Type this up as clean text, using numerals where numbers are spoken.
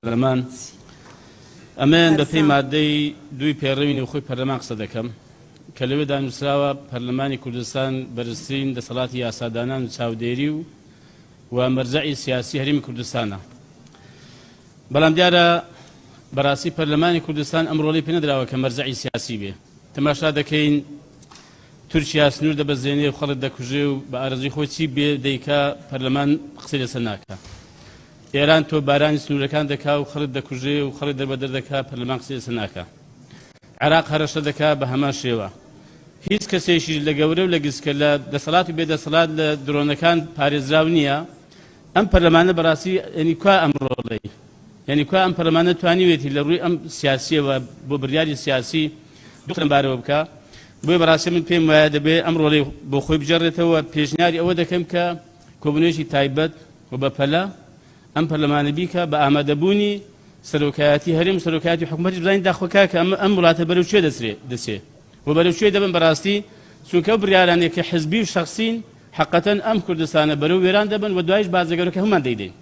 پەرلەمان ئەمەیان بە پێی مادەی دووی پەیڕەوی نێوخۆی پەرلەمان قسە دەکەم کە لەوێدا نووسراوە پەرلەمانی کوردستان بەرزترین دەسەڵاتی یاسادانان و چاودێری و و مەرجەعی سیاسی هەرێمی کوردستانە. بەڵام دیارە بەڕاستی پەرلەمانی کوردستان ئەم ڕۆڵی پێ نەدراوە کە مەرجەعی سیاسی بێ. تەماشا دەکەین تورکیا سنوور دەبەزێنێ و خەڵک دەکوژێ و بە ئارەزووی خۆی چی بێ دەیکا، پەرلەمان قسەی لەسەر ناکا. ئێران تۆپبارانی سنوورەکان دەکا و خەڵک دەکوژێ و خەڵک دەربەدەر دەکا، پەرلەمان قسەی لەسەر ناکا. عێراق هەرەشە دەکا بە هەمان شێوە. هیچ کەسێکیش لە گەورە و لە گسکە، لە دەسەڵات و بێ دەسەڵات لە درۆنەکان پارێزراو نییە. ئەم پەرلەمانە بەڕاستی یەنی کوا ئەم ڕۆڵەی؟ یەنی کوا ئەم پەرلەمانە توانیوێتی لە ڕووی ئەم سیاسیەوە بۆ بڕیاری سیاسی دوو لەم بارەوە بکا؟ بۆیە بەڕاستی من پێم وایە دەبێ ئەم ڕۆڵەی بۆ خۆی بگێڕێتەوە. پێشنیاری ئەوە دەکەم کە کۆبوونەوەیەکی تایبەت و بەپەلە ئەم پەرلەمانە بیکا بە ئامادەبوونی سەرۆکایەتی هەرێم و سەرۆکایەتی حکوومەتیش بزانین داخۆ کاکە ئەم ئەم وڵاتە بەرەو کوێ دەچرێ دەچێ و بەرەو کوێ دەبن بەڕاستی چونکە ئەو بڕیارانەی کە حزبی و شەخسین حەقەتەن ئەم کوردستانە بەرەو وێران دەبن و دوایش بازەگەرەکە هەموومان دەیدەین.